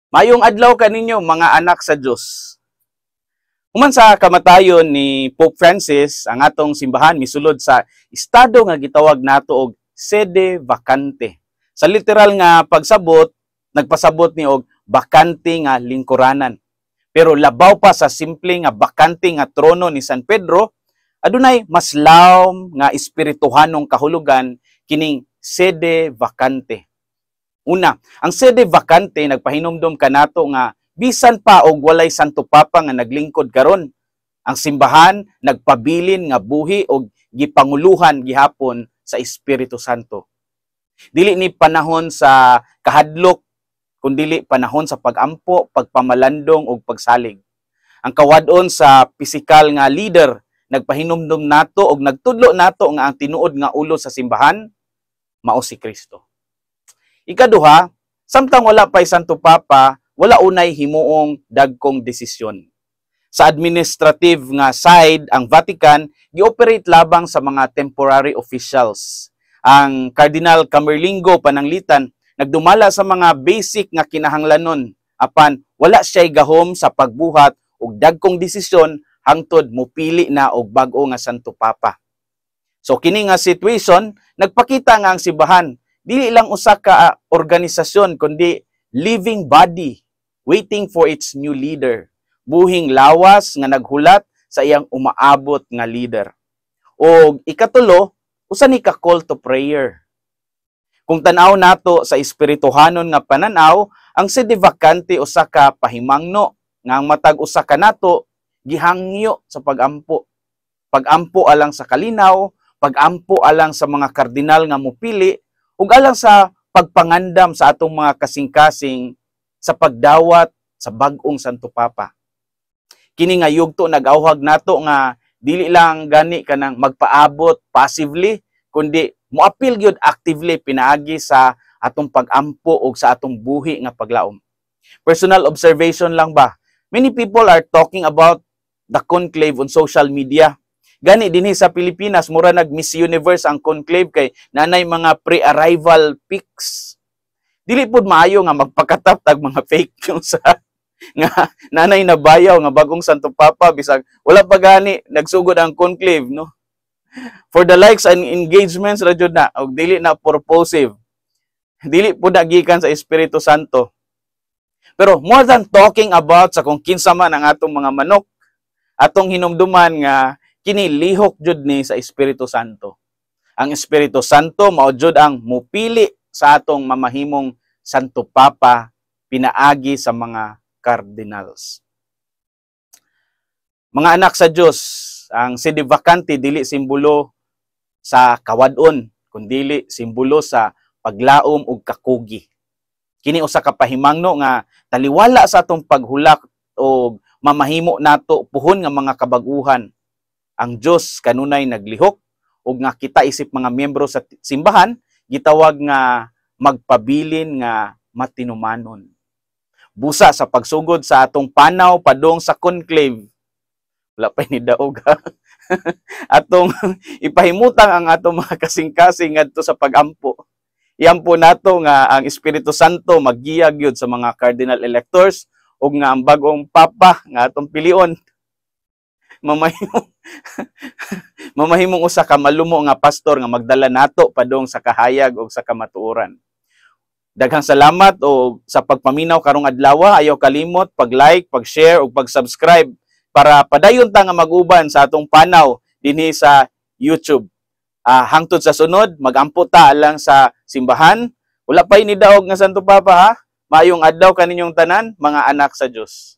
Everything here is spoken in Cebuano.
Maayong adlaw kaninyo, mga anak sa Dios. Human sa kamatayon ni Pope Francis, ang atong simbahan misulod sa estado nga gitawag nato og sede vacante. Sa literal nga pagsabot, nagpasabot ni og bakante nga lingkuranan. Pero labaw pa sa simple nga bakante nga trono ni San Pedro, adunay mas lawom nga espirituhanong kahulugan kining sede vacante. Una, ang sede vacante nagpahinumdom kanato nga bisan pa og walay Santo Papa nga naglingkod karon, ang simbahan nagpabilin nga buhi og gipanguluhan gihapon sa Espiritu Santo. Dili ni panahon sa kahadlok, kundili panahon sa pagampo, pagpamalandong ug pagsalig. Ang kawad-on sa pisikal nga leader nagpahinumdom nato og nagtudlo nato nga ang tinuod nga ulo sa simbahan mao si Kristo. Ikaduha, samtang wala pa'y Santo Papa, wala unay himuong dagkong desisyon. Sa administrative nga side, ang Vatican gi-operate labang sa mga temporary officials. Ang Cardinal Camerlengo pananglitan nagdumala sa mga basic nga kinahanglanon, apan wala siya'y gahom sa pagbuhat og dagkong desisyon hangtod mupili na og bag-o nga Santo Papa. So kini nga situation nagpakita nga ang simbahan dili lang usa ka organisasyon kundi living body waiting for its new leader. Buhing lawas nga naghulat sa iyang umaabot nga leader. O ikatulo, usa ni ka call to prayer. Kung tan-aw nato sa espirituhanon nga pananaw, ang sede vacante usa ka pahimangno nga ang matag usa kanato gihangyo sa pagampo. Pagampo alang sa kalinaw, pagampo alang sa mga kardinal nga mupili, ug alang sa pagpangandam sa atong mga kasing-kasing sa pagdawat sa bag-ong Santo Papa. Kini nga yugto nag-awhag nato nga dili lang gani kanang magpaabot passively, kundi moapil gyud actively pinaagi sa atong pagampo ug sa atong buhi nga paglaom. Personal observation lang ba? Many people are talking about the conclave on social media. Gani dinhi sa Pilipinas, mura nag Miss Universe ang conclave kay nanay mga pre-arrival pics. Dili pud maayo nga magpakatap tag mga fake news sa nga nanay na bayaw nga bagong Santo Papa bisag wala pa gani nagsugod ang conclave, no? For the likes and engagements ra jud na og dili na purposive. Dili pud na gikan sa Espiritu Santo. Pero more than talking about sa kung kinsa man ang atong mga manok, atong hinumduman nga kini lihok jud ni sa Espiritu Santo. Ang Espiritu Santo mao jud ang mupili sa atong mamahimong Santo Papa pinaagi sa mga cardinals. Mga anak sa Dios, ang sede vacante dili simbolo sa kawad-on, kundili simbolo sa paglaom ug kakugi. Kini usa ka pahimangno nga taliwala sa atong paghulak og mamahimo nato puhon nga mga kabag-uhan, ang Dios kanunay naglihok ug nga kita isip mga miyembro sa simbahan gitawag nga magpabilin nga matinumanon. Busa sa pagsugod sa atong panaw padung sa conclave, wala pa ni daog ha, atong ipahimutang ang atong mga kasing-kasing ngadto sa pagampo. Iampo nato nga ang Espiritu Santo maggiya gyud sa mga cardinal electors ug nga ang bag-ong papa nga atong pilion mamahimong mamahimong usa ka malumo nga pastor nga magdala nato padung sa kahayag ug sa kamatuoran. Daghang salamat og sa pagpaminaw karong adlaw. Ayaw kalimot pag-like, pag-share ug pag-subscribe para padayon ta nga mag-uban sa atong panaw dinhi sa YouTube. Hangtod sa sunod, magampo ta alang sa simbahan. Wala pa ni daog nga Santo Papa ha. Maayong adlaw kaninyong tanan, mga anak sa Dios.